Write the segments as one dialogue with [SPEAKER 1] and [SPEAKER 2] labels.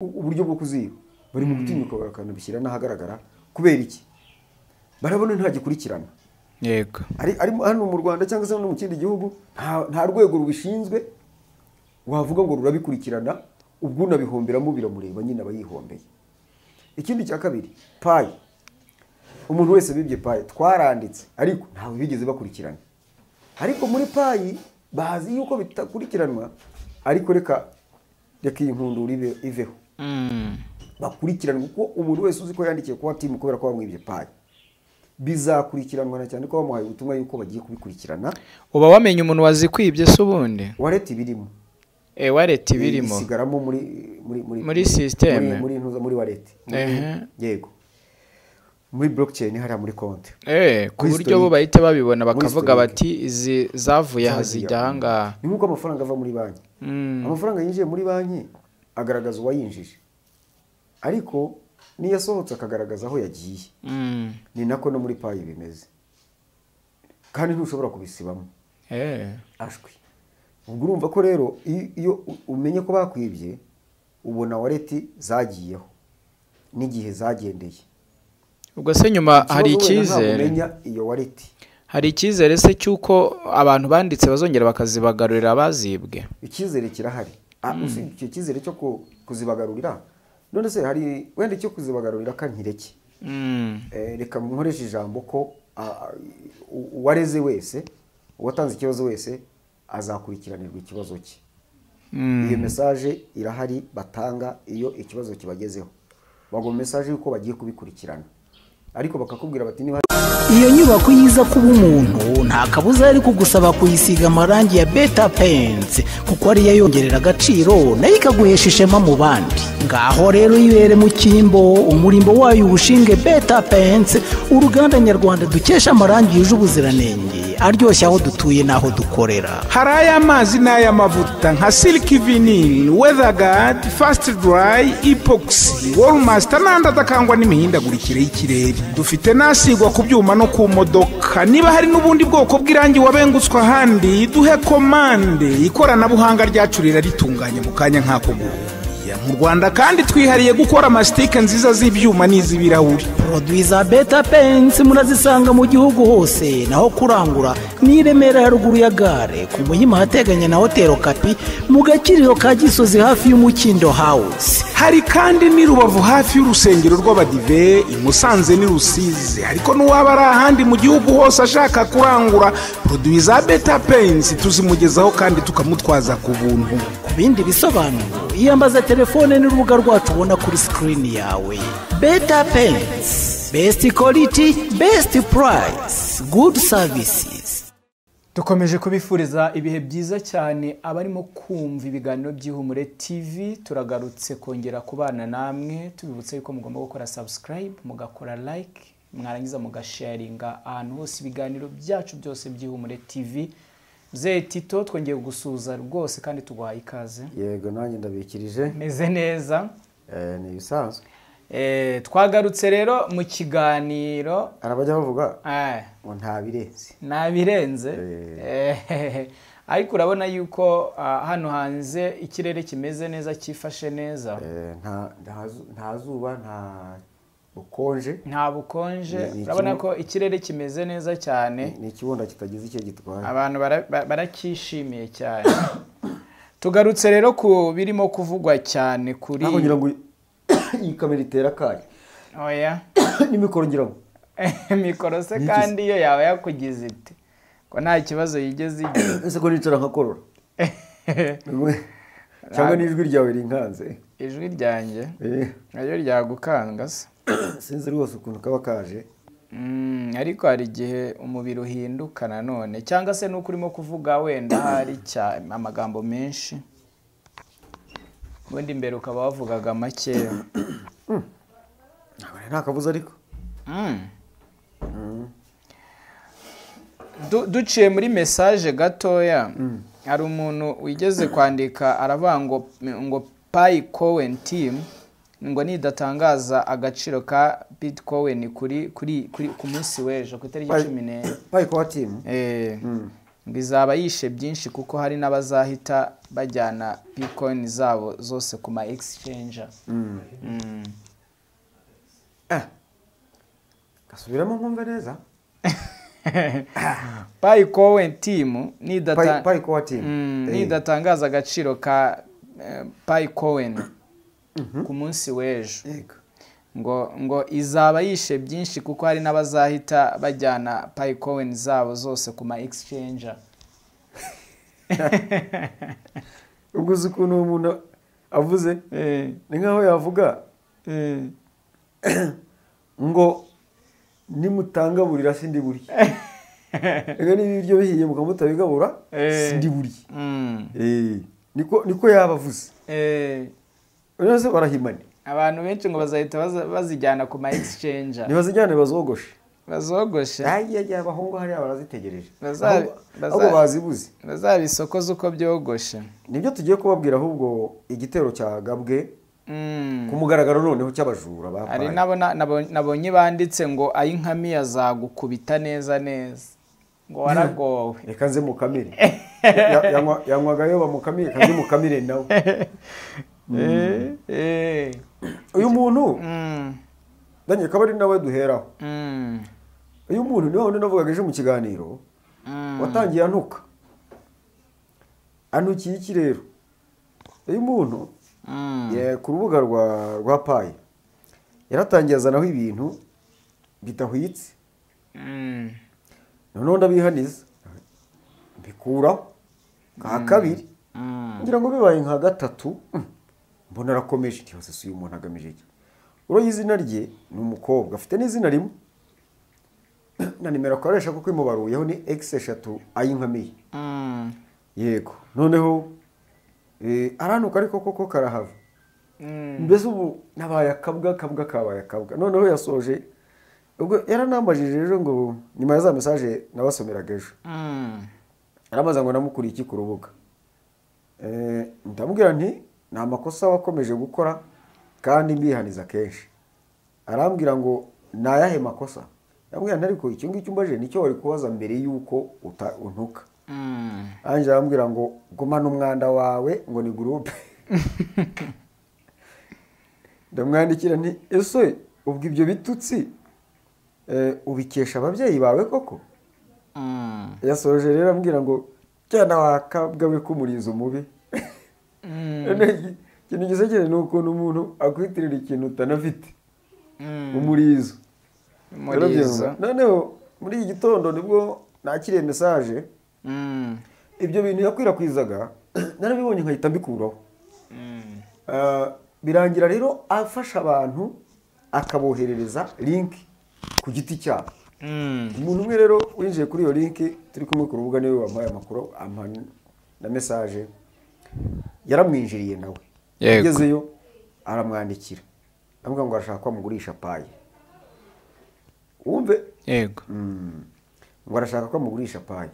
[SPEAKER 1] Uburyo bwo kuziba bari mu gutinyuka bakanabishyira n'ahagaragara. Kubera iki? Barabona nta gikurikirana.
[SPEAKER 2] Yego.
[SPEAKER 1] Ari hano mu Rwanda cyangwa se no mu kindi gihugu, nta rwego rubishinzwe wavuga ngo rurabikurikirana. Ubwo unabihomberamo biramureba nyine, aba yihombeye. Ikindi cya kabiri, Pi, umuntu wese bibye Pi twaranditse, ariko ntabwo bigeze bakurikirana. Ariko muri Pi bazi yuko bitakurikiranwa, ariko reka iyi nkundura iveho, bakurikiranwa, kuko umuntu wese uzi ko yandikiye kuba team kubera ko bamwibye Pi bizakurikiranwa, na cyane ko bamuhaye ubutumwa yuko bagiye kubikurikirana.
[SPEAKER 2] Uba wamenye umuntu wazikwibye se ubundi?
[SPEAKER 1] Wallet birimo.
[SPEAKER 2] Wallet birimo.
[SPEAKER 1] Isigaramo muri
[SPEAKER 2] Muri system.
[SPEAKER 1] Muri ntuza, muri wallet. Yego, muri blockchain hariya muri konti.
[SPEAKER 2] Ku buryo bo bahita babibona, bakavuga bati izi zavuye aha zijya ahangaha.
[SPEAKER 1] Ni nk'uko amafaranga ava muri banki. Amafaranga yinjiye muri banki agaragaza uwayinjije, ariko n'iyo asohotse akagaragaza aho yagiye. Ni nako no muri Pi bimeze, kandi ntushobora kubisibamo. Ashwi. Ubwo urumva ko rero iyo umenye ko bakwibye, ubona wallet zagiyeho n'igihe zagendeye.
[SPEAKER 2] Ubwo se nyuma hari
[SPEAKER 1] Ikibazo wenda ntabwo
[SPEAKER 2] icyizere
[SPEAKER 1] umenya iyo wallet.
[SPEAKER 2] Hari icyizere se cy'uko abantu banditse bazongera bakazibagarurira abazibwe?
[SPEAKER 1] Icyizere kirahari. Usibye icyo cyizere cyo kuzibagarurira, none se hari wenda icyo kuzibagarurira kankireke? Reka nkoreshe ijambo ko uwareze wese, uwatanze ikibazo wese azakurikiranirwa ikibazo cye. Iyo message irahari batanga iyo ikibazo kibagezeho, baguha message y'uko bagiye kubikurikirana, ariko bakakubwira bati niba
[SPEAKER 3] Iyo nyubako yiza kuba umuntu, nta kabuza yari kugusaba kuyisiga amarangi ya Beta Paints, kuko ariyo yongerera agaciro nayo ikaguhesha ishema mu bandi. Ngaho rero yibere mu cyimbo, umurimbo wayo uwushinge Beta Paints, uruganda nyarwanda dukesha amarangi yuje ubuziranenge, aryoshye aho dutuye n'aho dukorera.
[SPEAKER 4] Hari ay'amazi n'ay'amavuta nka silk vinyl, weatherguard, fast dry, epoxy, wallmaster n'andi adakangwa n'imihindagurikire y'ikirere. Dufite n'asigwa ku byuma no ku modoka. Niba hari n'ubundi bwoko bw'irangi wabengutswe ahandi, duhe komande, ikoranabuhanga ryacu riraritunganya mu kanya nk'ako guhumbya. Mu Rwanda kandi twihariye gukora amasitike nziza z'ibyuma n'iz'ibirahuri.
[SPEAKER 3] Produits za Beta Paints murazisanga mu gihugu hose. Naho kurangura ni i Remera haruguru ya gare, ku Muhima ahateganye na Hoteli Kapi, mu Gakiriro ka Gisozi hafi y'Umukindo House.
[SPEAKER 4] Hari kandi n'i Rubavu hafi y'urusengero rw'Abadive, i Musanze n'i Rusizi. Ariko n'uwaba ari ahandi mu gihugu hose ashaka kurangura produits za Beta Paints, tuzimugezaho kandi tukamutwaza ku buntu.
[SPEAKER 3] Ku bindi bisobanuro iyambaza telefone n'urubuga rwacu ubona kuri screen yawe. Beta Paints, best quality, best price, good services.
[SPEAKER 5] Dukomeje kubifuriza ibihe byiza cyane abarimo kumva ibiganiro by'Ihumure TV. Turagarutse kongera kubana namwe, tubibutse yuko mugomba gukora subscribe, mugakora like, mwarangiza mugasharinga ahantu hose ibiganiro byacu byose by'Ihumure TV. Mzee Tito, twongeye gusuhuza rwose kandi tuguhaye ikaze.
[SPEAKER 1] Yego, nanjye ndabikirije.
[SPEAKER 5] Meze neza.
[SPEAKER 1] Ni ibisanzwe.
[SPEAKER 5] Twagarutse rero mu kiganiro.
[SPEAKER 1] Arabajya bavuga ngo nta birenze.
[SPEAKER 5] Nta birenze. Ariko urabona yuko hano hanze ikirere kimeze neza, cyifashe neza.
[SPEAKER 1] Nta zuba, nta bukonje.
[SPEAKER 5] Nta bukonje. Urabona ko ikirere kimeze neza cyane.
[SPEAKER 1] Ni ikibunda kitagize icyo gitwaye.
[SPEAKER 5] Abantu baracyishimiye cyane. Tugarutse rero ku birimo kuvugwa cyane kuri
[SPEAKER 1] Ntabwo ngira ngo iyi kamera itera akayi.
[SPEAKER 5] Oya.
[SPEAKER 1] N'imikoro ngira ngo.
[SPEAKER 5] Mikoro se kandi iyo yaba yakugize ite? Ko nta kibazo yigeze igira.
[SPEAKER 1] Ese ko nicara nkakorora? Cyangwa n'ijwi ryawe rinkanze?
[SPEAKER 5] Ijwi ryanjye? Naryo ryagukanga se?
[SPEAKER 1] Sinzi rwose ukuntu kaba kaje.
[SPEAKER 5] Ariko hari igihe umubiri uhinduka nanone, cyangwa se nuko urimo kuvuga wenda hari amagambo menshi, ubundi mbere ukaba wavugaga makeya.
[SPEAKER 1] Nta kabuza ariko.
[SPEAKER 5] Duciye muri message gatoya, hari umuntu wigeze kwandika aravuga ngo Pi Coin team ngo nidatangaza agaciro ka Bitcoin kuri ku munsi w'ejo ku itariki 14.
[SPEAKER 1] Pi Coin team?
[SPEAKER 2] Ngo izaba yishe byinshi kuko hari n'abazahita bajyana Bitcoin zabo zose ku ma exchange.
[SPEAKER 1] Gasubiramo nkumve neza.
[SPEAKER 2] Pi Core Team nidatangaza agaciro ka Pi Coin ku munsi w'ejo, ngo izaba yishe byinshi kuko hari n'abazahita bajyana Pi Coin zabo zose ku ma exchange.
[SPEAKER 1] Ubwo uzi ukuntu umuntu avuze ni nkaho yavuga ngo nimutangaburira sindi burye. Ega niba ibiryo bihiye mukamutabigabura sindi burye. Niko yabavuze. Uretse barahimane.
[SPEAKER 2] Abantu benshi ngo bazahita bazijyana ku ma exchange.
[SPEAKER 1] Nibazijyane bazogoshe.
[SPEAKER 2] Bazogoshe.
[SPEAKER 1] Ayi abahungu hariya barazitegereje. Ahubwo bazibuze.
[SPEAKER 2] Bazabisokoza uko byogoshe.
[SPEAKER 1] Nibyo tugiye kubabwira ahubwo igitero cya Gabwe. Ku mugaragaro noneho cy'abajura bapaye.
[SPEAKER 2] Ari nabonye banditse ngo ayinkamiya zagukubita neza neza. Ngo waragowe.
[SPEAKER 1] Reka nze mukamire. Yanywagayo bamukamire kandi mukamire nawe. Uyu muntu Daniel kabari nawe duheraho. Uyu muntu niwe wundi navugaga ejo mu kiganiro watangiye antuka. Anukiye iki rero? Uyu muntu ku rubuga rwa Pi yaratangiye azanaho ibintu bidahwitse. Noneho ndabihaniza mbikuraho nka kabiri ngira ngo bibaye nka gatatu mbona arakomeje. Ntibaze se uyu muntu agamije iki? Uroye izina rye ni umukobwa afite n'izina rimwe na nimero akoresha kuko imubaruyeho ni X3 ayinkamiye. Yego noneho aranuka ariko koko karahava. Mbese ubu nabaye akabwa kabaye akabwa. Noneho yasoje ubwo yaranambajije ejo ngo nyuma ya za message nabasomeraga ejo. Aramaza ngo namukuriye iki ku rubuga. Ndamubwira nti nta makosa wakomeje gukora kandi mbihaniza kenshi. Arambwira ngo nayahe makosa? Ndamubwira nti ariko icyo ngicyo umbaje nicyo wari kubaza mbere yuko untuka. Anje arambwira ngo gumana umwanda wawe ngo ni groupe. Ndamwandikira nti ese ubwo ibyo bitutsi ubikesha ababyeyi bawe koko? Yasoje rero ambwira ngo cyana wakabwa kumurizo mubi. Ikintu gisekeye ni ukuntu umuntu akwitirira ikintu utanafite. Umurizo. Noneho muri iki gitondo nibwo nakiriye message. Ibyo bintu yakwirakwizaga narabibonye nkahita mbikuraho. Birangira rero afasha abantu akaboherereza link ku giti cyabo. Umuntu umwe rero winjiye kuri iyo link turi kumwe ku rubuga niwe wampaye amakuru ampa na message, yaramwinjiriye nawe. Agezeyo aramwandikira amubwira ngo arashaka ko amugurisha Pi. Wumve?
[SPEAKER 2] Yego.
[SPEAKER 1] Ngo arashaka ko amugurisha Pi.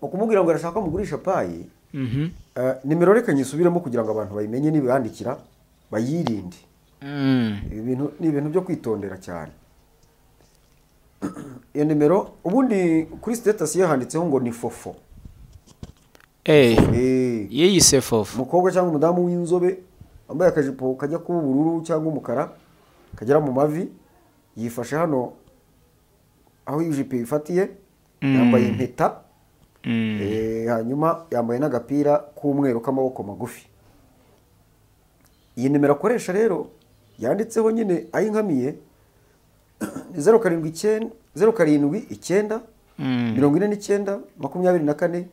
[SPEAKER 1] Ukumubwira ngo arashaka ko amugurisha Pi, nimero reka nyisubiremo kugira ngo abantu bayimenye nibandikira bayirinde. Ibintu ni ibintu byo kwitondera cyane. Iyo nimero ubundi kuri status yahanditseho ngo ni fofo.
[SPEAKER 2] Yiyise fofo.
[SPEAKER 1] Umukobwa cyangwa umudamu w'inzobe wambaye akajipo kajya kuba ubururu cyangwa umukara kagera mu mavi, yifashe hano aho ijipo ifatiye, yambaye impeta, hanyuma yambaye n'agapira k'umweru k'amaboko magufi. Iyi nimero akoresha rero yanditseho nyine ayinkamiye 0 7 9 0 7 9 49 24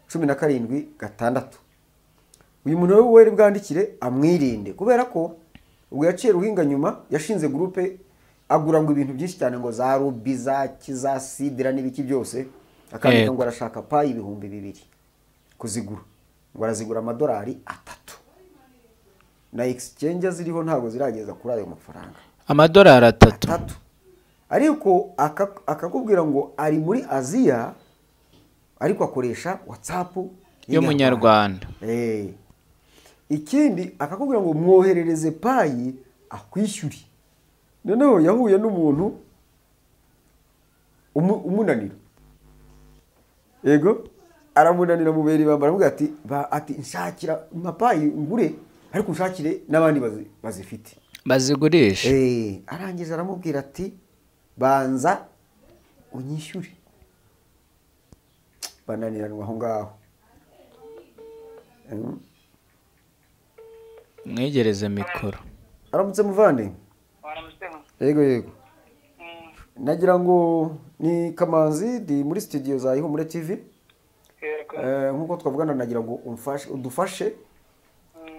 [SPEAKER 1] 17 6. Uyu muntu we bwandikire amwirinde kubera ko ubwo yaciye ruhinga nyuma yashinze groupe agura ngo ibintu byinshi cyane ngo za rubi za kiza sidira n'ibiki byose, akandika ngo arashaka Pi 2000 kuzigura, ngo arazigura amadolari 3 na exchange ziriho ntago zirageza kuri ayo mafaranga
[SPEAKER 2] amadolari 3.
[SPEAKER 1] Ariko akakubwira ngo ari muri Aziya ariko akoresha WhatsApp
[SPEAKER 2] y'umunyarwanda.
[SPEAKER 1] Ikindi akakubwira ngo mwoherereze Pi akwishyure. Noneho yahuye n'umuntu umunanira. Yego, aramunanira mubera ibamba, aravuga ati ati nshakira mapayi ngure, ariko nshakire n'abandi bazifite
[SPEAKER 2] bazigurisha.
[SPEAKER 1] Arangiza aramubwira ati banza unyishyure. Bananiranwa aho ngaho.
[SPEAKER 2] Mwegereze mikoro.
[SPEAKER 1] Aramutse muvandi. Yego yego. Nagira ngo ni Kamanzi di muri studio za Ihumure TV. Nkuko twavugana nagira ngo umfashe udufashe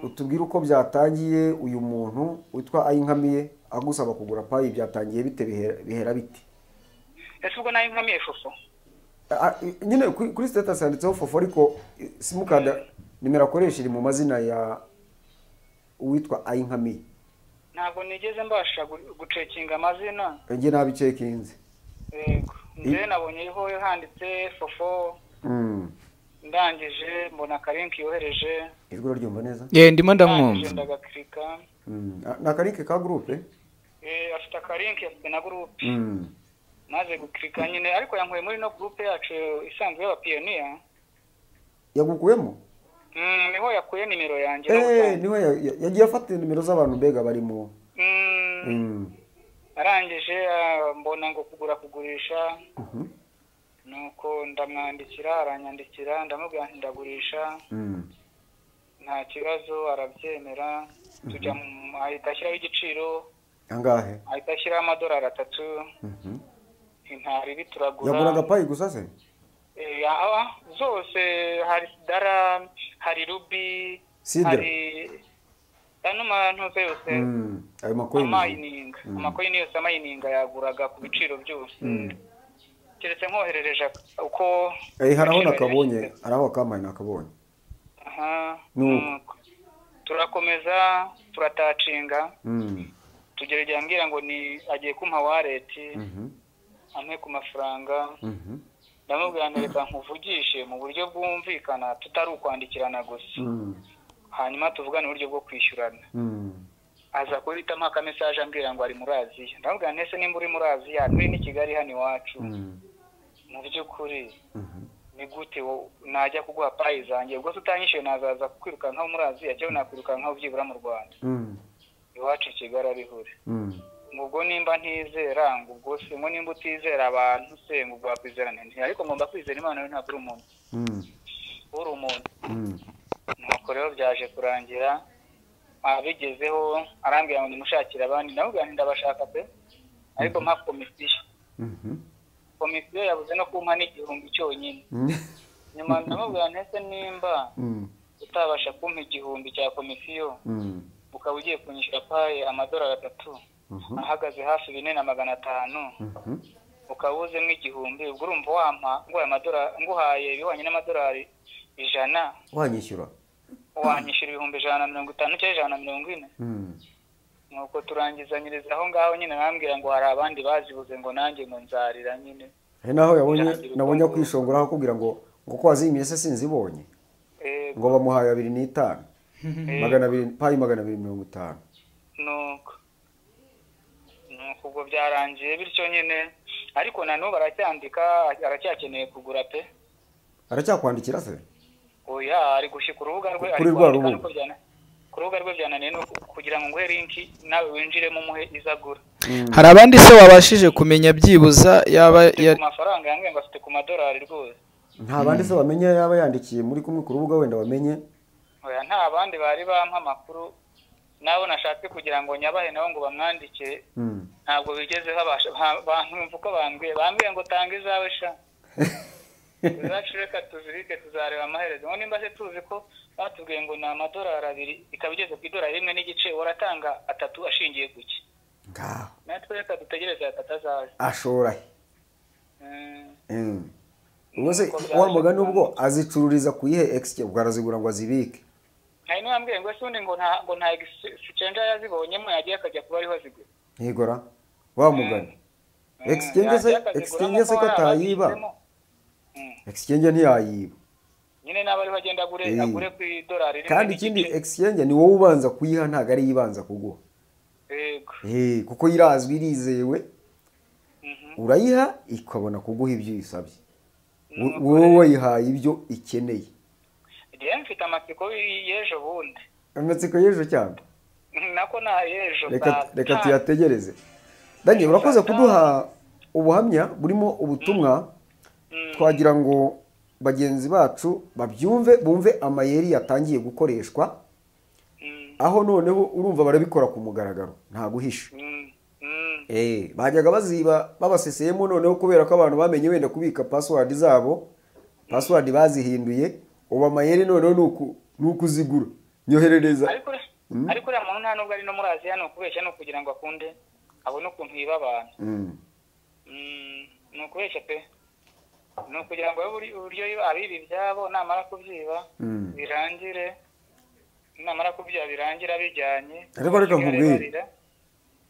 [SPEAKER 1] utubwire uko byatangiye uyu muntu witwa Ayinkamiye agusaba kugura Pi, byatangiye bite, bihera bite?
[SPEAKER 6] Ese ubwo Ayinkamiye Fofo?
[SPEAKER 1] Nyine kuri status handitseho Fofo, ariko simukanda nimero akoresha iri mu mazina ya uwitwa Ayinkamiye.
[SPEAKER 6] Ntabwo nigeze mbasha gucekinga amazina.
[SPEAKER 1] Nge nabicekinze.
[SPEAKER 6] Yego, nge nabonye iho handitse Fofo. Ndangije mbona karinki yohereje.
[SPEAKER 1] Ijwi uraryumva neza?
[SPEAKER 2] Ndimo ndamwumva.
[SPEAKER 6] Ndagakirika.
[SPEAKER 1] Na karinki ka groupe?
[SPEAKER 6] Afite karinki, afite na groupe. Maze gukirika nyine, ariko yankuye muri no groupe yacu isanzwe y'abapioneer.
[SPEAKER 1] Yagukuyemo?
[SPEAKER 6] Niho yakuye nimero yanjye.
[SPEAKER 1] Niho yagiye afata nimero z'abantu mbega barimo.
[SPEAKER 6] Arangije mbona ngo kugura kugurisha. Nuko ndamwandikira, aranyandikira, ndamubwira nti ndagurisha. Nta kibazo, arabyemera. Tujya ahita ashyiraho igiciro.
[SPEAKER 1] Angahe?
[SPEAKER 6] Ahita ashyiraho amadolari 3. Intari bituragura.
[SPEAKER 1] Yaguraga Pi gusa se?
[SPEAKER 6] Zose, hari dara, hari rubi, hari ano mantu yose.
[SPEAKER 1] Ayo makoini.
[SPEAKER 6] Amakoini yose amayininga yaguraga ku biciro byose. Keretse nkoherereje uko
[SPEAKER 1] haraho nakabonye, haraho akamaye nakabonye.
[SPEAKER 6] Nuko turakomeza turatacinga. Tugera igihe ambwira ngo ni agiye kumpa wallet ampe ku mafaranga. Ndamubwira nti reka nkuvugishe mu buryo bwumvikana tutari ukwandikirana gusa. Hanyuma tuvugane uburyo bwo kwishyurana. Aza kuhita ampa message ambwira ngo ari muri Aziya. Ndamubwira nti ese nimba uri muri Aziya turi ni Kigali hano iwacu. Mu by'ukuri ni gute najya kuguha Pi zanjye ubwo tutanyishyuye nazaza kukwirukankaho muri Aziya cyangwa nakwirukankaho byibura mu Rwanda. Iwacu Kigali arihure. Ubwo nimba ntizera ngo ubwo se ngo nimba utizera abantu se ngo wakwizera nti, ariko ngomba kwizera Imana yo ntabwo uri umuntu. Uri umuntu. Nuko rero byaje kurangira abigezeho arambwira ngo nimushakire abandi, ndamubwira nti ndabashaka pe, ariko mpa komisiyo. Komisiyo yabuze no kumpa n'igihumbi cyonyine. Nyuma ndamubwira nti ese nimba utabasha kumpa igihumbi cya komisiyo ukaba ugiye kunyishyura Pi amadolari 3 ahagaze hafi 4,500 ukaba uzemo igihumbi, ubwo urumva wampa nguhaye ibihwanye n'amadolari 100
[SPEAKER 1] wanyishyura
[SPEAKER 6] 150,000 cyangwa 140. Nuko turangizanyiriza aho ngaho nyine, nambwira ngo hari abandi bazibuze ngo nanjye ngo nzarira nyine.
[SPEAKER 1] Naho yabonye nabonye kwishongora aho kubwira ngo ko wazimiye se sinzibonye. Ngo bamuhaye 2.5. 200 Pi 250.
[SPEAKER 6] Nuko ubwo byarangiye bityo nyine, ariko na n'ubu aracyandika, aracyakeneye kugura pe.
[SPEAKER 1] Aracyakwandikira se?
[SPEAKER 6] Oya, ari gushyika urubuga rwe,
[SPEAKER 1] ari kwandika
[SPEAKER 6] ku rubuga rwe byananiye no kugira ngo nguhe linki nawe winjiremo umuhe izagura.
[SPEAKER 2] Hari abandi se wabashije kumenya byibuza yaba
[SPEAKER 6] ku mafaranga yange ngo afite ku madolari rwose?
[SPEAKER 1] Nta bandi se bamenye yaba yandikiye muri kumwe ku rubuga wenda bamenye?
[SPEAKER 6] Oya, nta bandi bari bampa amakuru, nabo nashatse kugira ngo nyabahe nabo ngo bamwandike. Ntabwo bigeze babasha, bantumva uko bambwiye ngo tanga izawe sha. Izacu reka tuzirike tuzareba amaherezo. Ngo nimba se tuzi ko batubwiye ngo ni amadolari 2 ikaba igeze ku idolari 1.5, waratanga 3 ashingiye kuki?
[SPEAKER 1] Ngaho
[SPEAKER 6] natwe reka dutegereze 3 azaza.
[SPEAKER 1] Ashora he? Ubwo se wa mugani ubwo azicururiza kuyihe exchange, ubwo arazigura ngo azibike?
[SPEAKER 6] Hari n'uwambwiye ngo ese undi ngo nta exchange yazibonyemo yagiye akajya kuba ariho azigura.
[SPEAKER 1] Yegora wa mugani. Exchange se ko atayiba. Exchange ntiyayiba.
[SPEAKER 6] Nyine naba ariho agenda agure ku idolari rimwe.
[SPEAKER 1] Kandi ikindi exchange ni wowe ubanza kuyiha, ntago ari ibanza kuguha.
[SPEAKER 6] Yego.
[SPEAKER 1] Kuko irazwi irizewe. Urayiha ikabona kuguha ibyo isabye. Wowe wayihaye ibyo ikeneye.
[SPEAKER 6] Njyewe mfite amatsiko y'ejo bundi.
[SPEAKER 1] Amatsiko y'ejo cyangwa
[SPEAKER 6] nako na y'ejo.
[SPEAKER 1] Reka tuyategereze. Daniel, urakoze kuduha ubuhamya burimo ubutumwa. Twagira ngo bagenzi bacu babyumve, bumve amayeri yatangiye gukoreshwa, aho noneho urumva barabikora ku mugaragaro nta guhisha. Bajyaga baziba babaseseyemo, noneho kubera ko abantu bamenye wenda kubika password zabo, password bazihinduye, ubu amayeri noneho ni ukuzigura nyoherereza.
[SPEAKER 6] Ariko uriya muntu nta nubwo ari no muri Aziya, ni ukubeshya, ni ukugira ngo akunde abone ukuntu yiba abantu. Ni ukubeshya pe, ni ukugira ngo uburyo abiba ibyabo namara kubyiba birangire, namara kubyiba birangira bijyanye.
[SPEAKER 1] Ariko reka nkubwire,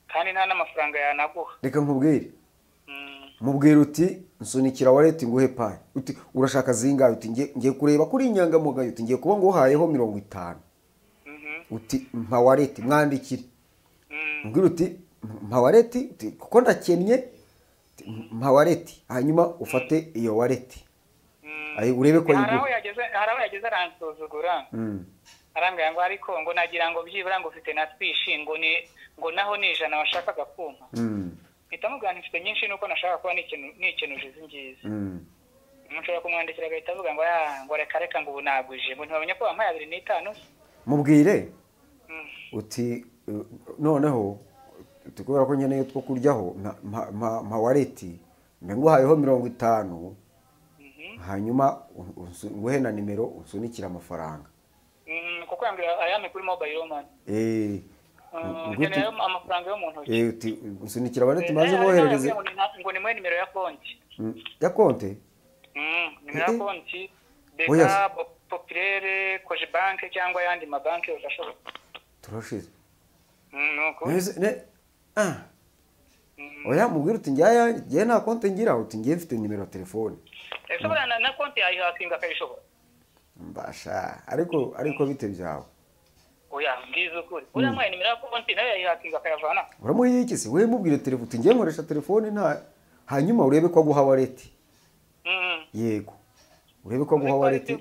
[SPEAKER 6] kandi nta n'amafaranga yanaguha.
[SPEAKER 1] Reka nkubwire, mubwire uti nsunikira wallet nguhe Pi, uti urashaka zingahe, uti ngiye kureba kuri inyangamugayo, uti ngiye kuba nguhayeho 50, uti mpa wallet, mwandikire mbwira uti mpa wallet, uti kuko ndakennye, mpa wallet, hanyuma ufate iyo wallet urebe ko
[SPEAKER 6] yiguha. Hari aho yageze aransuzugura, arambwira ngo ariko ngo nagira ngo byibura ngo ufite na twishi, ngo ni ngo naho ni 100 washakaga kumpa. Mpita mubwira nti mfite nyinshi nuko nashaka kuba nikenuje izi ngizi. Nshobora kumwandikira agahita avuga ngo ngo reka reka ngo ubu nagwije, ngo ntibamenye ko wampaye 2.5.
[SPEAKER 1] Mubwire uti noneho kubera ko nkeneye two kuryaho, mpa wallet mbe nguhayeho 50, hanyuma nguhe na nimero unsunikira amafaranga.
[SPEAKER 6] Kuko yambwira ayame kuri mobile money. Nkeneye amafaranga yo mu ntoki.
[SPEAKER 1] Uti unsunikira wallet maze mwoherereze.
[SPEAKER 6] Ngo ni mwe nimero ya konti.
[SPEAKER 1] Ya konti?
[SPEAKER 6] Nimero ya konti Beka, Populaire, Cogebanque cyangwa ayandi mabanki yose ashoboka.
[SPEAKER 1] Turashize. Nuko. Oya mubwira uti njya ngiye nta konti ngira, uti ngiye mfite nimero ya telefone.
[SPEAKER 6] Ese buriya na konti yayihakinga akayishobora?
[SPEAKER 1] Mbasha, ariko bite byawe?
[SPEAKER 6] Oya ngize ukuri. Uriya mwaye nimero ya konti nayo yayihakinga akayavana.
[SPEAKER 1] Uramuha iki se? We mubwire telefone uti ngiye nkoresha telefone nta, hanyuma urebe ko aguha wallet. Yego. Urebe ko aguha wallet.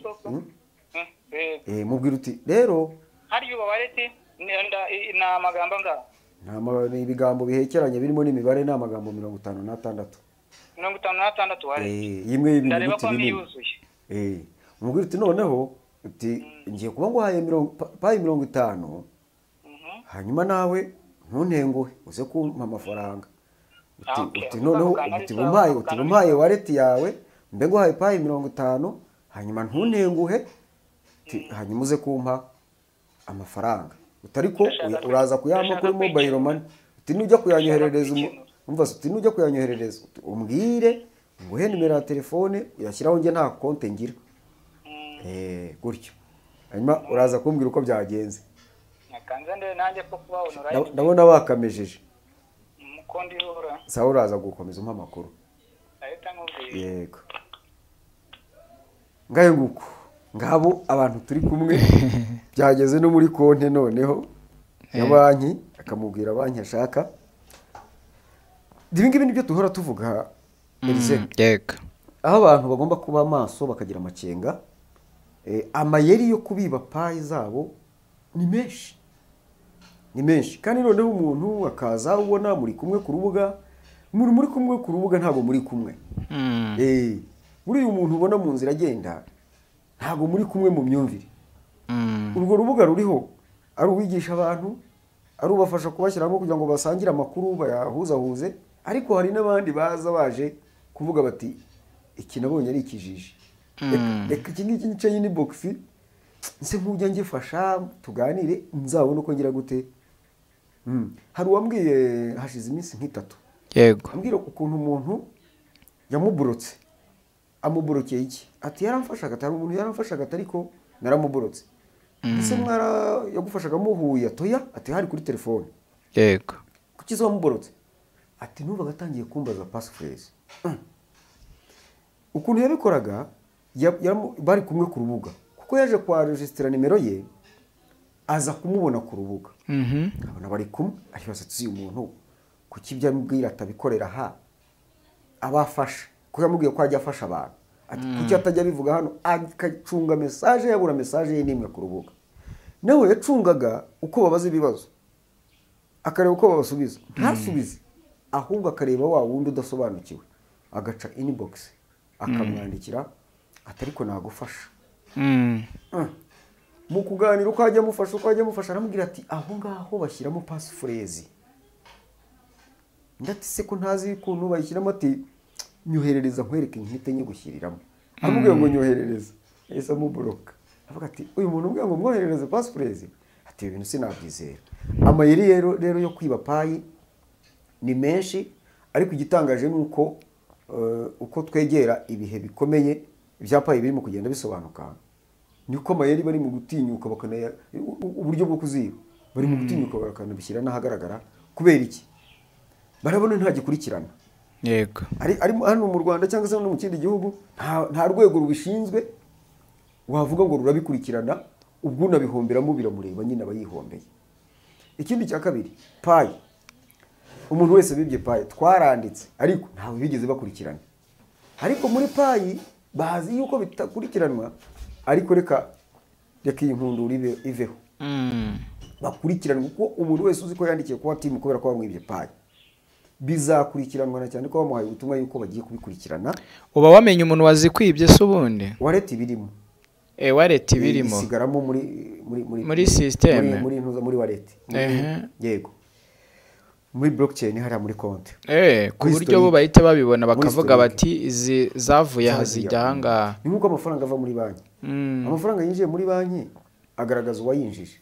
[SPEAKER 1] Mubwire uti rero
[SPEAKER 6] hari uba wallet ni amagambo angahe?
[SPEAKER 1] Ni ibigambo bihekeranye birimo n'imibare, ni amagambo 56.
[SPEAKER 6] 56 wallet.
[SPEAKER 1] Imwe y'ibinyuguti binini. Mubwire uti noneho uti ngiye kuba nguhaye Pi 50, hanyuma nawe ntuntenguhe uze kumpa amafaranga. Uti noneho uti bumpaye wallet yawe mbe nguhaye Pi 50, hanyuma ntuntenguhe, hanyuma uze kumpa amafaranga. Utariko uraza kuyampa kuri mobile money, uti nujya kuyanyoherereza, umva uti nujya kuyanyoherereza umbwire nguhe nimero ya telefone uyashyiraho, njye nta konti ngira. Gutyo. Hanyuma uraza kumbwira uko byagenze. Ndabona bakamejeje. Sawa, uraza gukomeza umpa amakuru. Yego. Ngayo nguko. Ngabo abantu turi kumwe byageze no muri konte noneho ya banki, akamubwira banki ashaka. Ibi ngibi nibyo duhora tuvuga Elise.
[SPEAKER 2] Yego.
[SPEAKER 1] Aho abantu bagomba kuba maso bakagira amakenga. Amayeri yo kubiba Pi zabo ni menshi. Ni menshi. Kandi noneho umuntu akaza ubona muri kumwe ku rubuga, muri kumwe ku rubuga ntabwo muri kumwe. Muri uyu muntu ubona mu nzira agenda ntabwo muri kumwe mu myumvire. Urwo rubuga ruriho ari uwigisha abantu, ari ubafasha kubashyiramo kugira ngo basangire amakuru bayahuzahuze, ariko hari n'abandi baza baje kuvuga bati iki nabonye ari ikijiji. Reka iki ngiki nce inbox nse nkujya ngifasha tuganire nzabone uko ngira gute. Hari uwambwiye hashize iminsi nk'itatu.
[SPEAKER 2] Yego.
[SPEAKER 1] Ambwira ukuntu umuntu yamuburotse. Amuburokeye iki? Ati yaramfashaga, atari umuntu yaramfashaga ariko naramuburotse. Ese mwara yagufashaga muhuye? Atoya, ati hari kuri telefone.
[SPEAKER 2] Yego.
[SPEAKER 1] Kuki zo wamuborotse? Ati numvaga atangiye kumbaza passphrase. Ukuntu yabikoraga bari kumwe ku rubuga, kuko yaje kwa registra nimero ye aza kumubona ku rubuga. Abona bari kumwe, aribaza ati uyu muntu kuki ibyo amubwira atabikorera ha abafasha, kuko yamubwiye ko ajya afasha abantu. Ati kuki atajya abivuga hano, akacunga message, yabura message ye n'imwe ku rubuga. Nawe yacungaga uko babaza ibibazo, akareba uko babasubiza, ntasubize, ahubwo akareba wa wundi udasobanukiwe, agaca inbox akamwandikira ati ariko nagufasha. Mu kuganira uko ajya amufasha, uko ajya amufasha, aramubwira ati aho ngaho bashyiramo passphrase. Ndati se ko ntazi ukuntu bayishyiramo, ati nyoherereza nkwereke nkite nyigushyiriramo. Amubwira ngo nyoherereza, yahise amubloka. Avuga ati uyu muntu ubwira ngo mwoherereze passphrase, ati ibi bintu sinabyizera. Amayeri rero yo kwiba Pi ni menshi, ariko igitangaje ni uko uko twegera ibihe bikomeye ibya Pi birimo kugenda bisobanuka, niko amayeri bari mu gutinyuka bakanaya uburyo bwo kuziba, bari mu gutinyuka bakanabishyira n'ahagaragara. Kubera iki? Barabona nta gikurikirana.
[SPEAKER 2] Yego.
[SPEAKER 1] Ari hano mu Rwanda cyangwa se no mu kindi gihugu nta rwego rubishinzwe wavuga ngo rurabikurikirana, ubwo unabihomberamo biramureba nyine aba yihombeye. Ikindi cya kabiri, Pi, umuntu wese bibye Pi twaranditse, ariko ntawe bigeze bakurikirana. Ariko muri Pi bazi yuko bitakurikiranwa, ariko reka iyi nkundura iveho, bakurikiranwa, kuko umuntu wese uzi ko yandikiye kuba team kubera ko bamwibye Pi bizakurikiranwa, na cyane ko bamuhaye ubutumwa yuko bagiye kubikurikirana.
[SPEAKER 2] Uba wamenye umuntu wazikwibye se ubundi?
[SPEAKER 1] Wallet birimo.
[SPEAKER 2] Wallet birimo.
[SPEAKER 1] Isigaramo muri
[SPEAKER 2] system,
[SPEAKER 1] muri ntuza, muri wallet. Yego. Muri blockchain hariya muri konti.
[SPEAKER 2] Ku buryo bo bahita babibona bakavuga bati izi zavuye aha zijya aha ngaha.
[SPEAKER 1] Ni nkuko amafaranga ava muri banki. Amafaranga yinjiye muri banki agaragaza uwayinjije,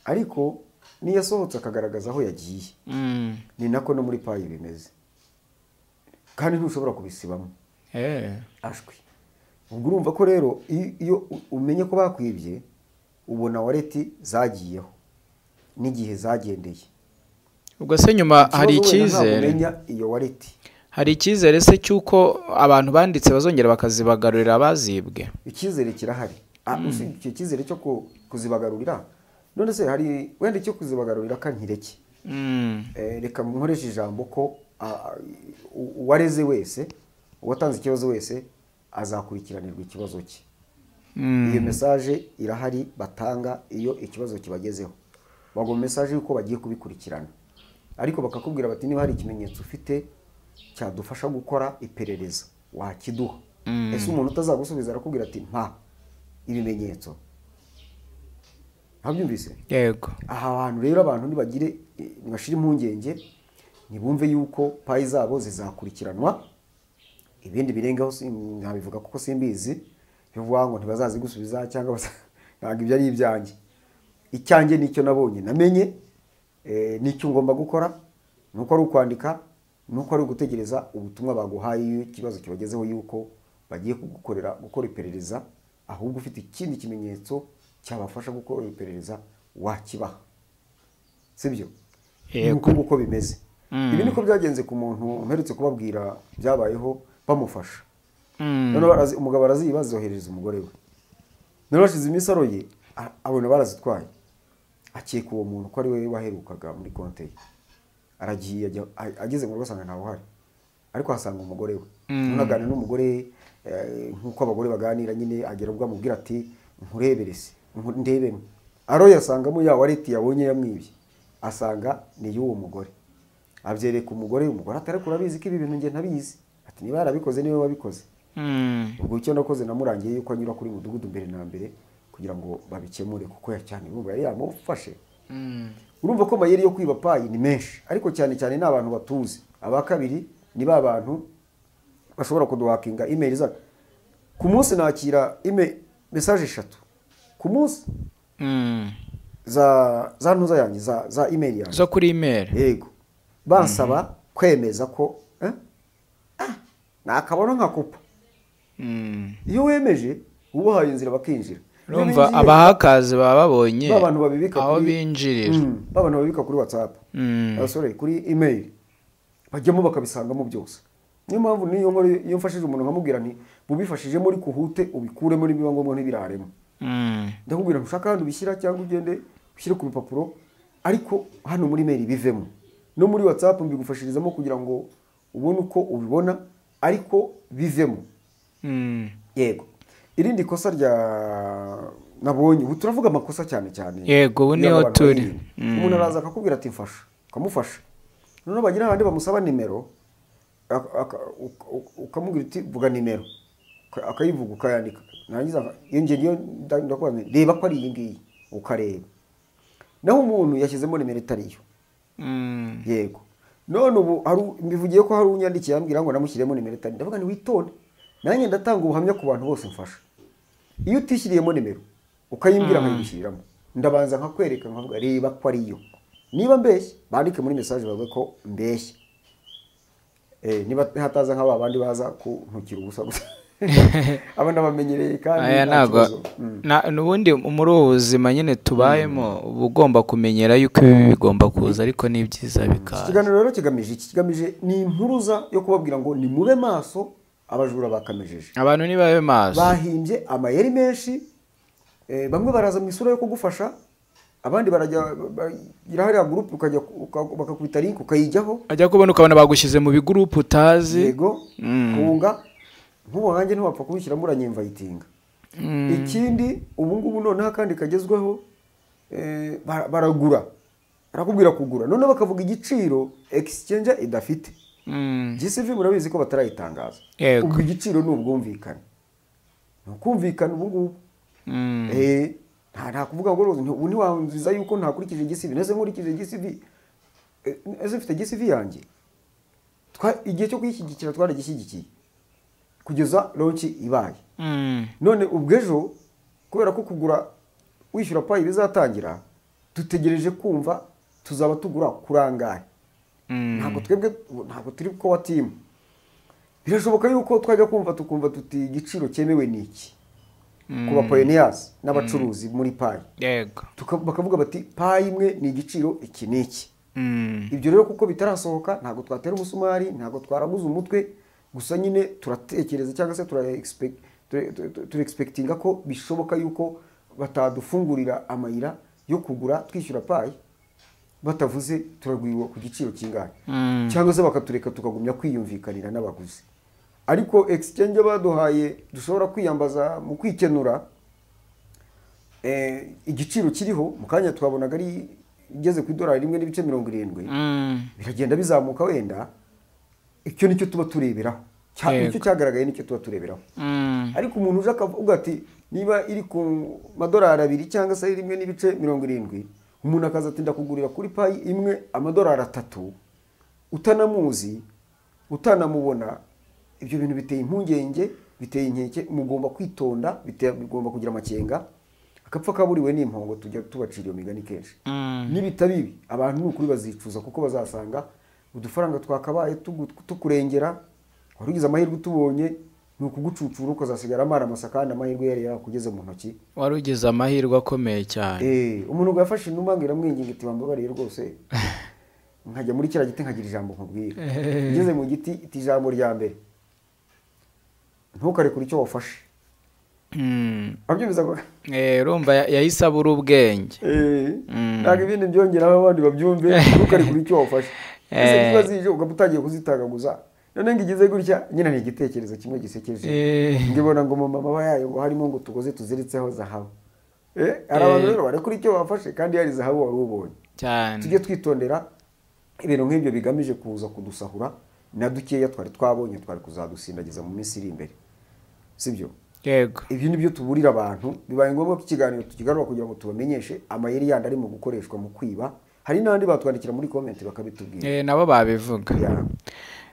[SPEAKER 1] ariko niyo asohotse akagaragaza aho yagiye. Ni nako no muri Pi bimeze, kandi ntushobora kubisibamo. Ashwi. Ubwo urumva ko rero iyo umenye ko bakwibye, ubona wallet zagiyeho n'igihe zagendeye.
[SPEAKER 2] Ubwo se nyuma hari icyizere,
[SPEAKER 1] iyo wallet
[SPEAKER 2] hari icyizere se cy'uko abantu banditse bazongera bakazibagarurira abazibwe?
[SPEAKER 1] Icyizere kirahari. Icyo cyizere cyo kuzibagarurira, none se hari wenda icyo kuzibagarurira kankireke. Reka nkoreshe ijambo ko uwareze wese, uwatanze ikibazo wese azakurikiranirwa ikibazo cye. Iyo message irahari batanga iyo ikibazo kibagezeho. Baguha message yuko bagiye kubikurikirana, ariko bakakubwira bati niba hari ikimenyetso ufite cyadufasha gukora iperereza wakiduha. Ese umuntu utazagusubiza arakubwira ati mpa ibimenyetso? Ntabyumvise?
[SPEAKER 2] Yego.
[SPEAKER 1] Aha hantu rero abantu nibagire nibashira impungenge, nibumve yuko Pi zabo zizakurikiranwa. Ibindi birengaho ntabivuga kuko simbizi, bivuga ngo ntibazazigusubiza cyangwa ntabwo ibyo ari ibyanjye. Icyanjye nicyo nabonye namenye, nicyo ngomba gukora, nuko ari ukwandika, nuko ari ugutegereza ubutumwa baguhaye iyo ikibazo kibagezeho yuko bagiye kugukorera gukora iperereza, ahubwo ufite ikindi kimenyetso cyabafasha gukora iperereza wakibaha. Sibyo? Nuko nguko bimeze. Ibi niko byagenze ku muntu mperutse kubabwira byabayeho bamufasha. None umugabo araziba zohereza umugore we. None bashize imisoro ye abona barazitwaye. Akeka uwo muntu ko ari we waherukaga muri konte ye. Aragiye ageze mu rugo asanga ntawe uhari, ariko asanga umugore we. None aganira n'umugore nkuko abagore baganira nyine, agera ubwo amubwira ati nkurebere se, ndebemo. Aroye asangamo ya wallet yabonye yamwibye, asanga ni y'uwo mugore. Abyereka umugore, umugore atari kurabizi ko ibi bintu nge ntabizi. Ati niba yarabikoze niwe wabikoze. Ubwo icyo nakoze namurangiye yuko anyura kuri mudugudu mbere na mbere kugira ngo babikemure, kuko yacyane urumva yari yamufashe. Urumva ko mayeri yo kwiba Pi ni menshi, ariko cyane cyane n'abantu batuzi. Aba kabiri ni ba bantu bashobora kuduhakinga email zacu. Ku munsi nakira email message 3 ku munsi. Za ntuza yanjye za email yanjye.
[SPEAKER 2] Zo kuri email.
[SPEAKER 1] Yego. Bansaba kwemeza ko nakabona nkakupa. Iyo wemeje ubahaye inzira bakinjira.
[SPEAKER 2] Urumva abahakaze baba babonye aho binjirira.
[SPEAKER 1] Abantu babibika kuri WhatsApp. Sorry, kuri email. Bajyamo bakabisangamo byose. Niyo mpamvu niyo nkora iyo mfashije umuntu nkamubwira nti bubifashije muri kuhute ubikuremo nibiba ngombwa ntibiraremo. Ndakubwira ntushaka hano ubishyira cyangwa ugende ushyire ku bipapuro, ariko hano muri mail bivemo. No muri WhatsApp mbigufashirizamo kugira ngo ubone uko ubibona, ariko bivemo. Yego, irindi kosa rya nabonye, ubu turavuga amakosa cyane cyane.
[SPEAKER 2] Yego, ubu niho turi.
[SPEAKER 1] Umuntu araza akakubwira ati mfasha, ukamufasha, noneho bagira abandi bamusaba nimero, ukamubwira uti vuga nimero, akayivuga ukayandika, narangiza iyo ngiyo ndakubaza reba ko ari iyi ngiyi, ukareba naho umuntu yashyizemo nimero itariyo. Yego, none ubu mbivugiye ko hari unyandikiye ambwira ngo namushyiremo nimero itari, ndavuga ni witonde, nanjye ndatanga ubuhamya ku bantu bose mfasha. Iyo utishyiriyemo nimero ukayimbwira nkayigushyiriramo, ndabanza nkakwereka nkavuga reba ko ariyo, niba mbeshye bandike muri message bavuge ko mbeshye, niba hataza nk'aba bandi baza kuntukira ubusa gusa aba ndabamenyereye kandi
[SPEAKER 2] ntago. N'ubundi muri ubu buzima nyine tubayemo uba ugomba kumenyera yuko ibi bigomba kuza, ariko ni byiza bikaza.
[SPEAKER 1] Ikiganiro rero kigamije iki? Kigamije ni impuruza yo kubabwira ngo ni mube maso, abajura bakamejeje
[SPEAKER 2] abantu nibabe maso,
[SPEAKER 1] bahimbye amayeri menshi. Bamwe baraza mu isura yo kugufasha, abandi barajya bagira hariya group ukajya bakakubita link ukayijyaho,
[SPEAKER 2] ajya kubona ukabona bagushyize mu bigroup utazi.
[SPEAKER 1] Yego, kunga nk'ubu nanjye ntiwapfa kubishyiramo uranyimvayitinga. Ikindi ubu ngubu noneho akandi kagezweho, baragura, barakubwira kugura, noneho bakavuga igiciro exchange idafite. GCV murabizi ko batarayitangaza. Ubwo igiciro ni ubwumvikane, ni ukumvikana ubu ngubu. Nta kuvuga ngo ubu ntiwanziza yuko ntakurikije GCV, nese nkurikije GCV, ese mfite GCV yanjye. Igihe cyo kuyishyigikira twaragishyigikiye kugeza launch ibaye. None ubwo ejo kubera ko kugura wishyura Pi bizatangira, dutegereje kumva tuzaba tugura kurangaye. Ntabwo twebwe ntabwo turi ko wa team. Birashoboka yuko twajya kumva tukumva tuti igiciro cyemewe niki ku ba pioneers n'abacuruzi muri Pi.
[SPEAKER 2] Yego,
[SPEAKER 1] bakavuga bati Pi imwe ni igiciro iki niki. Ibyo rero kuko bitarasohoka ntabwo twatera umusumari, ntabwo twaraguza umutwe, gusa nyine turatekereza cyangwa se tura expectinga ko bishoboka yuko batadufungurira amayira yo kugura twishyura Pi batavuze turagwirwa ku giciro kingana, cyangwa se bakatureka tukagumya kwiyumvikanira n'abaguzi. Ariko exchange baduhaye dushobora kwiyambaza mu kwikenura, igiciro kiriho mu kanya twabonaga ari igeze ku idolari 1.70, biragenda bizamuka wenda, icyo nicyo tuba tureberaho, nicyo cyagaragaye nicyo tuba tureberaho. Ariko umuntu uje akavuga ati niba iri ku madolari 2 cyangwa se 1.70, umuntu akaza ati ndakugurira kuri Pi imwe amadolari 3, utanamuzi utanamubona, ibyo bintu biteye impungenge, biteye inkeke, mugomba kwitonda, bigomba kugira amakenga. Akapfa kaburiwe n'impongo tujya tubacira iyo migani kenshi. Nibitaba ibi abantu ni ukuri bazicuza, kuko bazasanga udufaranga twakabaye tukurengera, wari ugize amahirwe utubonye, ni ukugucucura ukazasigara amara amasa, kandi amahirwe yari yakugeze mu ntoki.
[SPEAKER 2] Wari ugize amahirwe akomeye cyane.
[SPEAKER 1] Umuntu ngo yafashe inuma ngo iramwinginga iti wambabariye rwose nkajya muri kiriya giti nkagira ijambo nkubwira. Ngeze mu giti iti ijambo rya mbere, ntukarekure icyo wafashe. Abyumviza ko
[SPEAKER 2] Urumva yahise abura ubwenge.
[SPEAKER 1] Ntabwo ibindi byongeraho abandi babyumve, ntukarekure icyo wafashe. Ese niba zije ukaba utangiye kuzitagaguza, none ngo igize gutya nyine ni igitekerezo kimwe gisekeje. Ngibona ngo mu mababa yayo ngo harimo ngo tugoze tuziritseho zahabu. Hari abantu rero barekura icyo bafashe kandi yari zahabu wari ubonye.
[SPEAKER 2] Cyane.
[SPEAKER 1] Tujye twitondera ibintu nk'ibyo bigamije kuza kudusahura na dukeya twari twabonye twari kuzadusindagiza mu minsi iri imbere, sibyo?
[SPEAKER 2] Yego.
[SPEAKER 1] Ibi ni byo tuburira abantu, bibaye ngombwa ko ikiganiro tukigarura kugira ngo tubamenyeshe amayeri yandi arimo gukoreshwa mu kwiba. Hari n'abandi batwandikira muri comment bakabitubwira.
[SPEAKER 2] Nabo babivuga.
[SPEAKER 1] Yeah.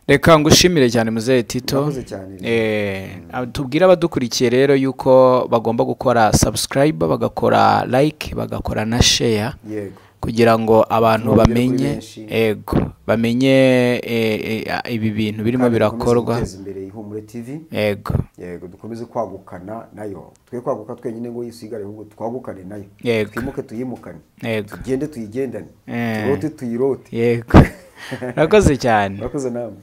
[SPEAKER 2] Reka ngushimire cyane muzehe Tito.
[SPEAKER 1] Murakoze cyane.
[SPEAKER 2] Tubwire abadukurikiye rero yuko bagomba gukora subscribe, bagakora like, bagakora na share,
[SPEAKER 1] Yego.
[SPEAKER 2] kugira ngo abantu
[SPEAKER 1] Tubagere kuri
[SPEAKER 2] bamenye,
[SPEAKER 1] benshi.
[SPEAKER 2] Yego, bamenye ibi bintu birimo
[SPEAKER 1] Kandi dukomeze
[SPEAKER 2] birakorwa.
[SPEAKER 1] guteza imbere Ihumure TV.
[SPEAKER 2] Yego.
[SPEAKER 1] Yego, dukomeze kwagukana nayo, twe kwaguka twenyine ngo yisigare, ahubwo twagukane nayo.
[SPEAKER 2] Yego.
[SPEAKER 1] Twimuke tuyimukane,
[SPEAKER 2] Yego.
[SPEAKER 1] tugende tuyigendane, turote tuyirote.
[SPEAKER 2] Yego, urakoze cyane.
[SPEAKER 1] Murakoze namwe.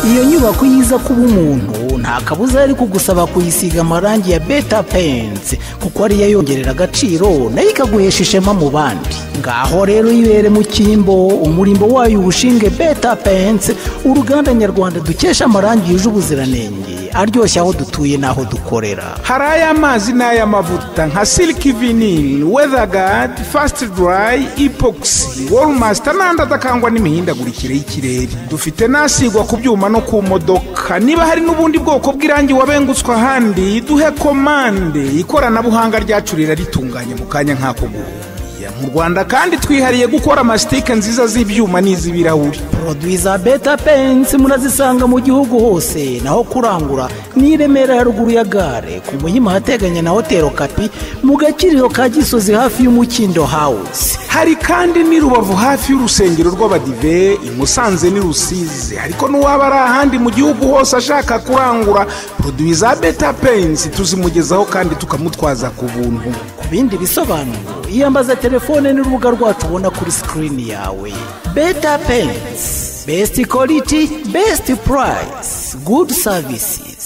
[SPEAKER 3] Iyo nyubako yiza kuba umuntu, nta kabuza yari kugusaba kuyisiga amarangi ya Beta Paints, kuko ariyo yongerera agaciro, nayo ikaguhesha ishema mu bandi. Ngaho rero yibere mu cyimbo, umurimbo wayo uwushinge Beta Paints, uruganda nyarwanda dukesha amarangi yuje ubuziranenge, aryoshye aho dutuye n'aho dukorera.
[SPEAKER 4] Hari ay'amazi n'ay'amavuta nka Silk Vinyl, Weatherguard, Fast Dry, Epoxy, Wallmaster n'andi adakangwa n'imihindagurikire y'ikirere. Dufite n'asigwa ku byuma no ku modoka. Niba hari n'ubundi bwoko bw'irangi wabengutswe ahandi, duhe komande, ikoranabuhanga ryacu riraritunganya mu kanya nk'ako guhuya. Mu Rwanda kandi twihariye gukora amasitike nziza z'ibyuma n'iz'ibirahuri.
[SPEAKER 3] Produits za Beta Paints murazisanga mu gihugu hose. Naho kurangura ni i Remera, haruguru ya gare, ku Muhima ahateganye na Hoteli Okapi, mu Gakiriro ka Gisozi, hafi y'Umukindo House.
[SPEAKER 4] Hari kandi n'i Rubavu, hafi y'urusengero rw'Abadive, i Musanze n'i Rusizi. Ariko n'uwaba ari ahandi mu gihugu hose ashaka kurangura produits za Beta Paints, tuzimugezaho kandi tukamutwaza ku buntu.
[SPEAKER 3] Ku bindi bisobanuro, iyambaza telefone n'urubuga rwacu ubona kuri sikirini yawe. Beta Paints, best quality, best price, good services.